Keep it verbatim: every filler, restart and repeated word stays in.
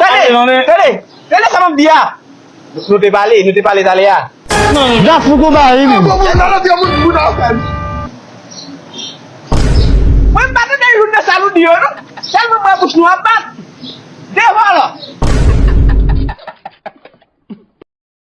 Tande, tande, tande sa m ap di a. Nou te pale, nou te pale talè a. Gafou konpayi, men. Mwen m pa tande youn nan sa nou di yo, non. Sèlman mwen bouch nou ap bat.